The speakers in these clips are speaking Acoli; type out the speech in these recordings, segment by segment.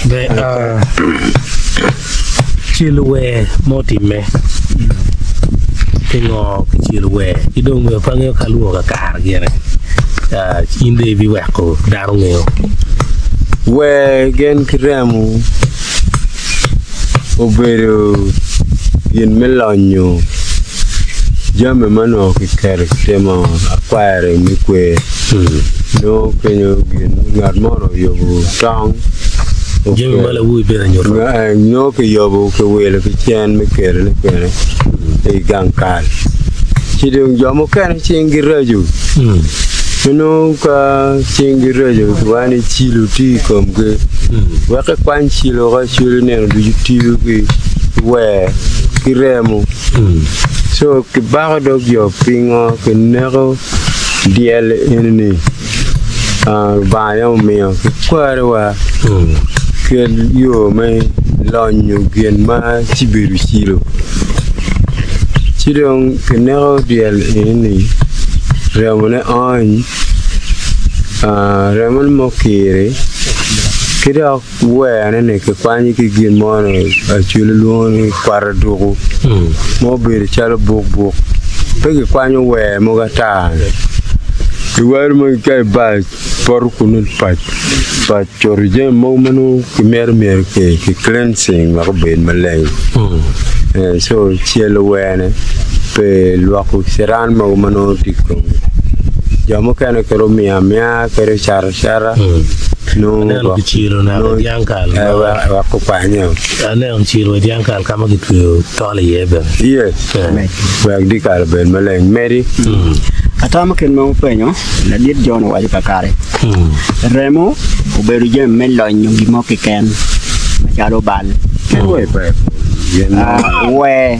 Ber, celo wer ma otimme pingo kicelo wer ki dong myero pe angeyo ka alwongo kakare gire in dong ibiweko dano ngeyo. Wer gin ki remo obedo gin me lonyo jami ma onongo kiketo kitimo akware me kwer nongo kenyo gin ngat mo onongo oyubo tong Jami ma lawobi bene nyuto. Nongo kiyubo kiwilo ki cen me kelone kwene i gang kal ci dong jo mukene cinggi raco ma nongo ka cinggi raco kiwaco ni cilo tye i komgi wek ekwany cilo woko acwali nino ducu tiyo ki wer ki remo co kibako dog jo pingo kineko dyel eni-ni. Lubanga aye omiyo ki kwariwa kit yo me lonyo gin ma ci bedo cilo ci dong kineko dyel eni-ni remone ony remone ma okiri ki dok Werne-ni kikwanyo ki gin mo ni Acholi lwongo ni kwata duku ma obedo calo buk buk pe kikwanyo wer mogo ata iwero magi ka ibar poto kunu pac pac coto jami mogo ma nongo kimito myero ki cleansing wek obed maleng co celo werne pe lwoko ciran mogo ma nongo tye i komi jo mukene kadi omiyo amiya kadi ocato acata nongo Aneno kicelo naka i dyang kal ma wek okwanye. Aneno kicelo i dyang kal ka ma kitweyo tol iye bene. Yes, wek dyekal obed maleng. Medi. Atamo kit ma wupenyo, ladit John owaco kakare. Remo obedo jami me lonyo gin mo keken macalo bal. Wer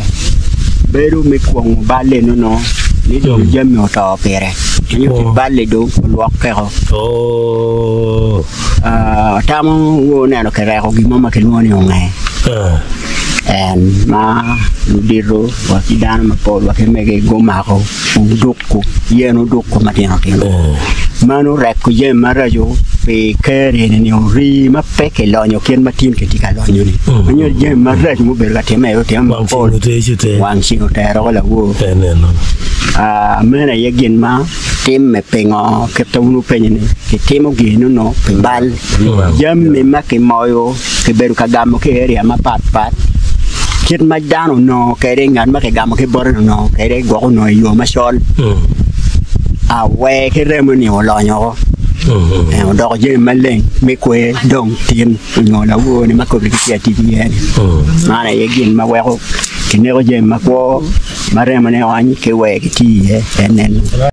bedo me kwongo bal enono ni dong jami oto pire. Nyo ki bal-li dong olwokkeo. Atamo wu oneno kireko gin mo ma kilwongo ni onge. En ma ludito wa ki dano mapol wa ki mege gumako odukku, yen odukku matino tino. Meno reko jami maraco pi ker eni-ni ori ma pe kilonyo kit ma tin kitye ka lonyo-ni. Nyo jami maraco mubedo ka timme aye otime mapol. Wang ceng otero woko lawor. Meno aye gin ma timme pingo kit ma wun wupenyo ni kitimo gin onongo pi bal. Jami ma kimoyo kibedo ka gamo ki i area mapat pat kit ma dano onongo kwede ngat ma kigamo ki bote onongo kwede gwok onongo i yo macol awer ki remo-ni olonyo woko odoko jami maleng me kwer dong tin nyo lawor-ni ma kobedi gitye ka tic iye-ni. Man aye gin ma weko kineko jami makwo. Ma remone oony ki wer gitiyo iye en neno.